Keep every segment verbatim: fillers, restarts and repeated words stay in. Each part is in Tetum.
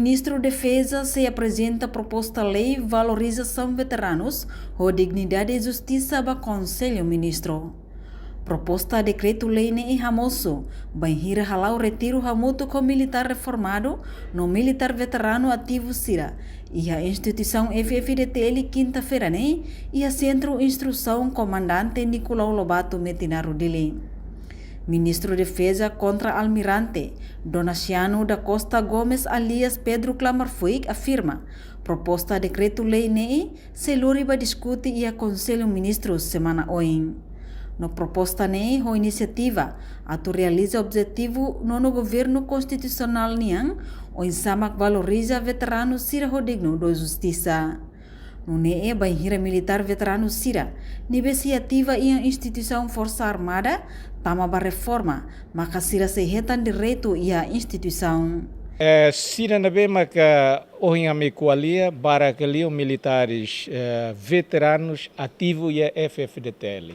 Ministru Defeza sei aprezenta proposta lei valorizasaun veteranus ho dignidade i justisa ba Konsellu Ministru. Proposta dekretu-lei ne'e hamosu bainhira hala'o retiru hamutuk ho militár reformadu no militár veteranu ativu sira iha instituisaun F-FDTL kinta-feira ne'e iha Sentru Instrusaun Komandante Nicolau Lobato Metinaro, Dili. Ministru Defeza Kontra-Almirante Donaciano da Costa Gomes alias Pedro Klamar Fuik afirma, proposta dekretu-lei ne'e sei lori ba diskute iha Konsellu Ministru semana oin. No proposta ne'e ho inisiativa atu realiza objetivu nonu governu konstitusionál nian, oinsá mak valoriza veteranu sira ho dignu no justisa. Nune'e bainhira militár veteranu sira ne'ebé sei ativa iha instituisaun Forsa Armada tama ba reforma, maka sira sei hetan direitu iha instituisaun. Eh, sira ne'ebé maka ohin ami ko'alia, barak liu militáres, eh, veteranus ativu iha F-FDTL.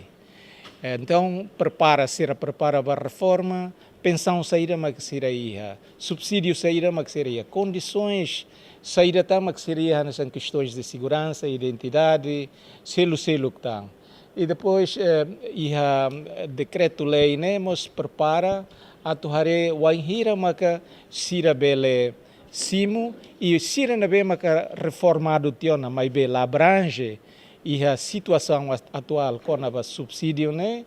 Eh, entaun, prepara, sira prepara ba reforma, pensaun saida mak sira iha, subsídiu saida mak sira iha, kondisoens saida tan mak sira iha, hanesan kestaun de seguransa, identidade, seluk-seluk tan. I depois, eh, iha dekretu-lei ne'e mós prepara atu haree wainhira maka sira bele simu, i sira ne'ebé maka reformadu tiha ona, maibé la abrange iha situasaun at-, atuál kona-ba subsídiu ne'e,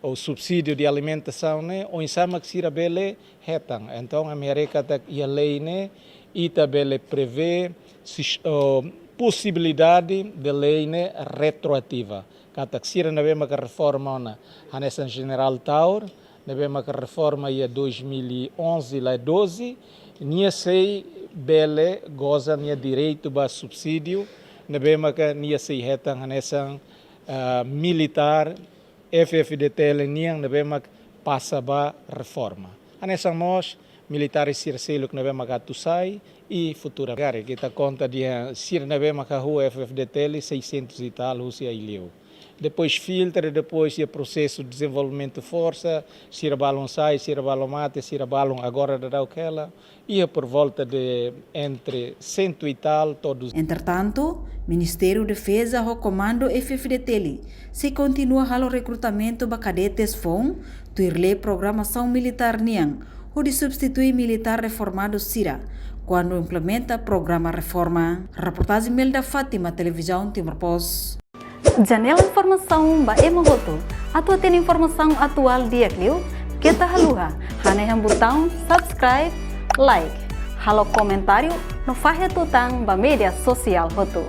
ou subsídiu de alimentasaun ne'e, oinsá mak sira bele hetan. Entaun, ami haree katak iha lei ne'e, ita bele prevee sis-, ou posibilidade de lei ne'e retroativa. Katak sira ne'ebé maka reforma ona, hanesan Jenerál Taur, ne'ebé maka reforma iha dois mil e onze la doze, nia sei bele goza nia direitu ba subsídiu, ne'ebé maka nia sei hetan hanesan, ah, militár F-FDTL nian ne'ebé mak pasa ba reforma. Hanesan mós militáres sira seluk ne'ebé mak atu sai i futura. Agora, ita konta dehan sira ne'ebé mak hahú F-FDTL seiscentos e tal, husi Aileu. Depois filtra, depois iha prosesu dezenvolvimentu forsa, sira balun sai, sira balun mate, sira balun agora daudaun hela, iha por volta de entre cento e tal todos. Entretantu, Ministériu Defeza ho Komandu F-FDTL sei kontinua halo rekrutamentu ba kadetes foun, tuir lei programasaun militár nian, hodi substitui militár reformadu sira kuandu implementa programa reforma. Reportajen Melda Fátima, Televizaun Timor Post. Janela informasaun ba ema hotu. Atu hatene informasaun atuál di'ak liu, keta haluha hanehan butaun subscribe, like, halo komentáriu no fahe tutan ba média sosiál hotu.